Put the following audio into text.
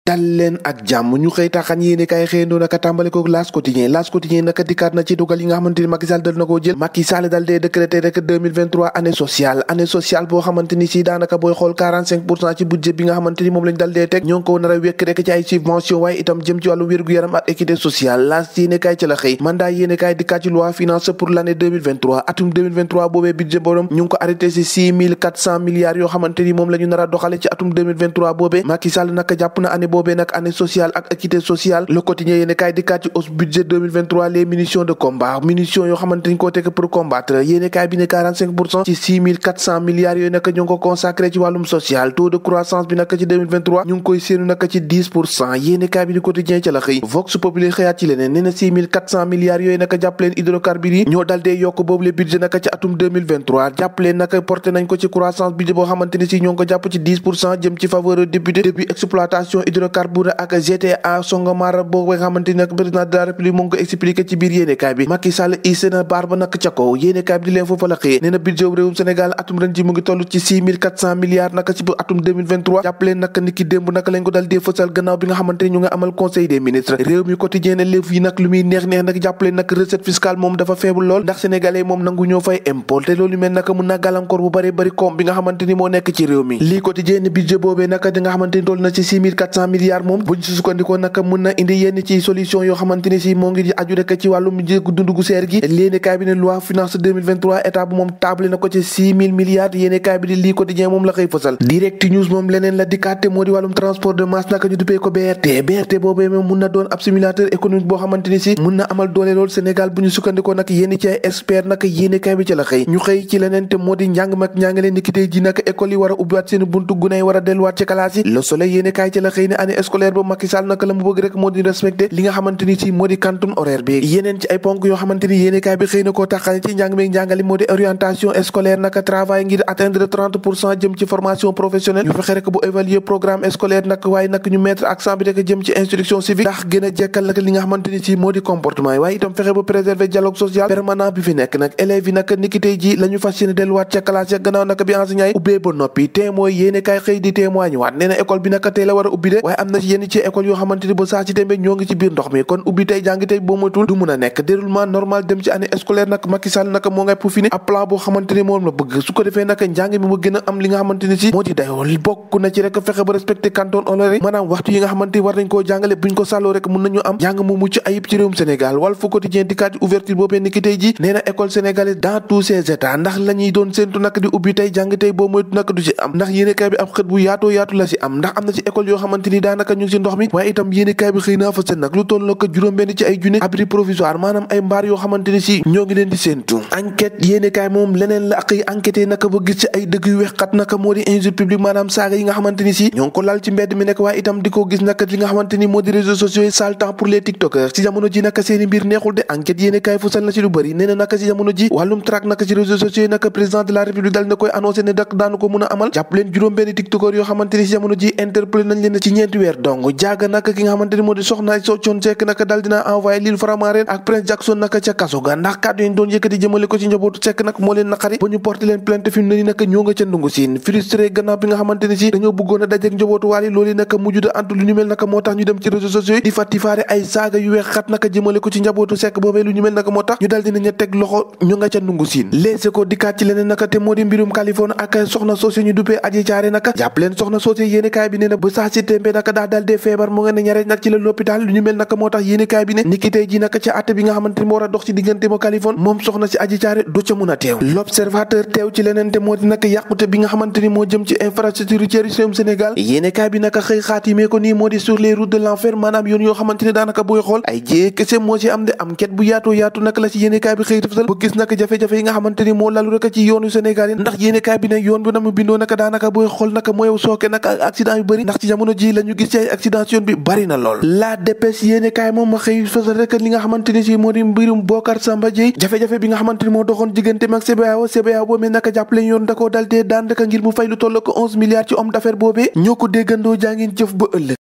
dal leen ak jàmm ñu xëy taxañ yéene kaay xëyandoo naka tàmbale ko L'As Quotidien naka dikkaat na ci dogal yi nga xamante ni Macky Sall dal na koo jël. Macky Sall dal dee décrété rek 2023 année sociale boo xamante ni si daanaka booy xool 45% ci budget bi nga xamante ni moom lañ dal dee teg ñoo ngi ko nar a wekk rek ci ay subvention waaye itam jëm ci wàllu wér-gu-yaram ak équité sociale. L'As yéene kaay ci la xëy mandat yéene kaay dikkaat ci loi finance pour l'année 2023 atum 2023 boobee budget borom ñu ngi ko arrêté ci 6400 milliards yoo xamante ni moom la ñu nar a doxale ci atum 2023 boobee. Macky Sall naka jàpp na année boobee nag année sociale ak équité sociale. Le Quotidien yéene kaay dikkaat ci hausse budget 2023 les munitions de combat munitions yoo xamante ni koo teg pour combattre yéene kaay bi ne 45% ci 6400 milliards yooyu nag ñu ngi ko consacré ci wàllum social. Taux de croissance bi nag ci 2023 ñu ngi koy séenu nag ci 10% yéene kaay bi di Quotidien ca la xëy. Vox Populi xëyaat ci leneen nee na 6400 milliards yooyu nag jàpp leen hydrocarbures yi ñoo dal dee yokk boobu le budget nag ci atum 2023 jàpp leen nag porté nañ ko ci croissance budget boo xamante ni si ñoo ngi ko jàpp ci 10% jëm ci faveur député depuis exploitation hydrocarbures ak GTA Songomar boo nga xamante ni nag président de la république mu ngi ko expliqué ci biir yéenekaay bi. Macky Sall issé na baar ba nag ca kaw yéenekaay bi di leen foofa la xëyee nee na budget réewum Sénégal atum ren ji mu ngi toll ci 6400 milliards naka ci atum 2023 jàpp leen nag ni ki démb naka lañ ko dal dee fësal gannaaw bi nga xamante ni ñu nga amal conseil des ministres. réew mi quotidien ne léef yi nag lu muy neex nag jàpp leen nag recette fiscale moom dafa faible lool ndax sénégalais moom nangu ñoo fay impôt te loolu mel naka mun na gàllankoor bu bari koom bi nga xamante ni moo nekk ci réew mi. lii quotidien ne budget boobee naka di nga xamante ni toll na ci 6400 milliards moom buñ si sukkandikoo naka mun na indi yenn ci solution yoo xamante ni si moo ngi aju rek ci wàllum dund gu seer gi. yéene kaay bi ne loi finance 2023 état bu moom table na ko ci 6000 milliards yéene kaay bi di lii quotidien moom la xëy fësal. direct news moom leneen la dikkaat te moo di wàllum transport de masse naka ñu duppee ko BRT boobee moom mun na doon ab simulateur économique boo xamante ni si mun na amal doole lool Sénégal bu ñu sukkandikoo nag yenn ci ay expert nag yéene kaay bi ci la xëy ñu xëy ci leneen te moo di njàng mag njàngale ni ki tey ji nag école yi war a ubbiwaat seen buntu gunay war a delluwaat ci classe yi. Le Soleil yéene kaay ci la xëy ne année scolaire ba Macky Sall naka la mu bëgg rek moo di respecté li nga xamante ni si moo di quantum horaire bi. yeneen ci ay ponk yoo xamante ni yéene kaay bi xëy na koo taxane ci njàng meeg njàngale moo di orientation scolaire naka travail ngir atteindre 30% jëm ci formation professionnelle ñu fexe rek bu évaluer programme scolaire nag waaye nag ñu mettre accent bi rek jëm ci instruction civique ndax gën a jekkal nag li nga xamante ni si moo di comportement yi waaye itam fexe ba préserver dialogue social permanent bi fi nekk nag élèves yi nag niki tey ji la ñu fas yéene delluwaat ca classe ya gannaaw nag bi enseignant yi ubbee ba noppi témoin yéene kaay xëy di témoin waat nee na école bi nag tey la war a ubbi de waaye am na ci yenn ci école yoo xamante ni ba saa ci tembe ñoo ngi ci biir ndox mi kon ubbi tey jàngi tey boo moytul du mun a nekk déroulement normal dem ci année scolaire nag Macky Sall nag moo ngay peaufiner ab plan boo xamante ni moom la bëgg su ko defee nag njàng mi mu gën a am li nga xamante ni si moo di dayoo bokk na ci rek fexe ba respecté canton horaire maanaam waxtu yi nga xamante ni war nañ koo jàngale buñ ko sàlloo rek mun nañu am njàng mu mucc ayib ci réewum Sénégal Walf Quotidien dikkaat ci ouverture boobee ni ki tey ji nee na école sénégalaise dans tous ses états ndax la ñuy doon séentu nag di ubbi tey jàng tey boo moytu nag du ci am ndax yéenekaay bi am xët bu yaatoo yaatu la si am ndax am na ci école yoo xamante ni daanaka ñu ngi si ndox mi waaye itam yéenekaay bi xëy naa fa seen nag lu toll ko juróom-benn ci ay junne abri provisoire maanaam ay mbaar yoo xamante ni si ñoo ngi leen di séentu enquête yéenekaay moom leneen la xëy enquêté naka ba gis ci ay dëgg yu wexxat naka moo di injure publique maanaam saaga yi nga xamante ni si ñoo ngi ko lal ci mbedd mi nekk waaye itam di ko gis naka li nga xamante ni moo di réseaux sociaux yi sale temps pour les tiktokers ci jamono ji naka seeni mbir neexul de enquête yéenekaay fusal na ci lu bëri nee na naka ci jamono ji wàllum track naka ci réseaux sociaux yi naka président de la république dal na koy annoncé ne dak daanu ko mun a amal jàpp leen juróom-benn tiktokers yoo xamante ni si jamono ji interpellé nañ leen ci ñeenti weer dong jaaga naka ki nga xamante ni moo di soxna Thione Seck naka dal dina envoyé Lil Faramareen ak Prince Jackson naka ca kaso ga ndax kàddu yi ñu doon yëkkati jëmale ko ci njabootu Seck nag moo leen naqari ba ñu porté leen plainte fi mu ne ni naka ñoo nga ca ndungu siin frustré gannaaw bi nga xamante ni si dañoo bëggoon a dajeek njabootu Wally loolu naka mujj da antu lu ñu mel naka moo tax ñu dem ci réseaux sociaux yi di fàttifaare ay saaga yu weex xat naka jëmale ko ci njabootu Seck boobee lu ñu mel naka moo tax ñu dal dina ña teg loxo ñu nga ca ndungu siin léese ko dikkaat ci leneen naka te moo di mbirum Californie ak soxna soosé ñu duppee Adji Thiaré naka jàpp leen soxna soosé yéenekaay bi nee na ba saa si tembe naka daa dal dee feebar mu nga ne ñare nag ci la l'hôpital lu ñu mel naka moo tax yéenekaay bi ne niki tey ji naka ci àtte bi nga xamante ni moo war a dox ci diggante mo Californie moom soxna si Adji Thiaré du ca mun a teew l'observateur teew ci leneen te moo di naka yàqute bi nga xamante ni moo jëm ci infrastructure routière yi réewum Sénégal yéenekaay bi naka xëy xaatimee ko nii moo di sur les routes de l'enfer maanaam yoon yoo xamante ni daanaka booy xool ay jiyee kese moo ci am de am ket bu yaatoo yaatu naka la ci yéenekaay bi xëy tafsal ba gis naka jafe-jafe yi nga xamante ni moo lalu rek ci yoonu Sénégal yi ndax yéenekaay bi ne yoon bi na mu bindoo naka daanaka booy xool naka mooy sooke naka ak accident yu bëri ndax ci jamono ji la ñu gis ci ay accident yoon bi bëri na lool la dépêche yéenekaay moom ma xëy fasal rek li nga xamante ni si moo di mbirum Bocar Samba Dièye jafe-jafe bi nga xamante ni moo doxoon diggante mag CBAO boobee naka jàppale yoon da koo dal dee daan rek ngir mu fay lu toll ko 11 milliards ci homme d'affaires boobee ñoo ko déggandoo jàngin jëf ba ëllëg